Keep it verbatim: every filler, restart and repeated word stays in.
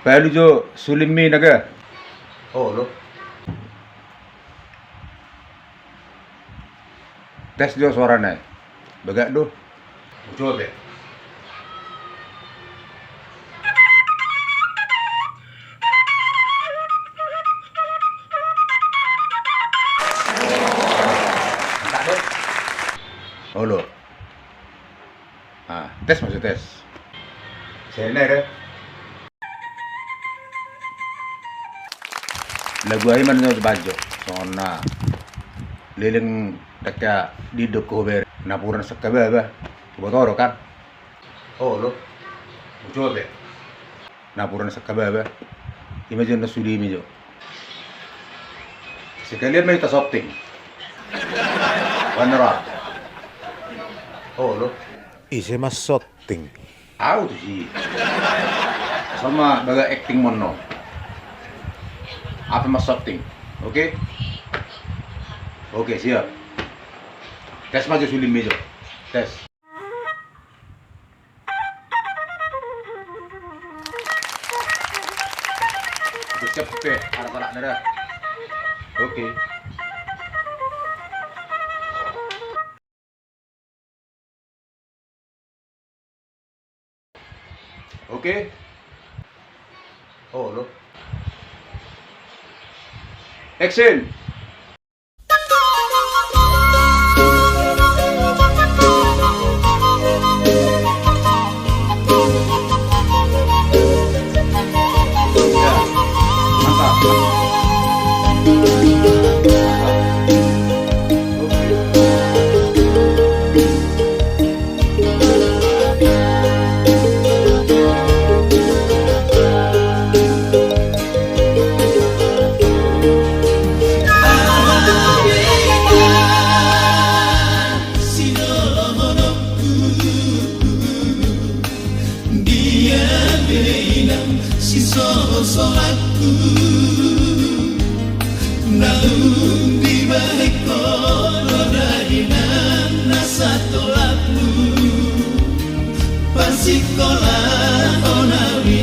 Palu jo sulimmi, Naga. Olo. Tes jo suarana i. Bagak do. Coba. Olo. Ah, tes maksud tes. Sena re. Lagu ai mana nyawa bajo. Sona leleng teka di doko ber. Napuran seka baba. Coba toro kan. Olo. Coba be. Napuran seka baba. Ima jo na sudimi jo. Sekalian ma hita syuting. Wanera. Olo. Ise ma syuting? Au tu si. Sama baga acting mono. Apa ma syuting? Oke. Oke, siap. Tes ma jo sulimmi jo. Tes. Siap pe, ada salah nada. Oke. Oke. Olo. Action. Dia be inang sisohosohanku, naung dibahen ho do da inang na satolapmu, pasikkolahon au i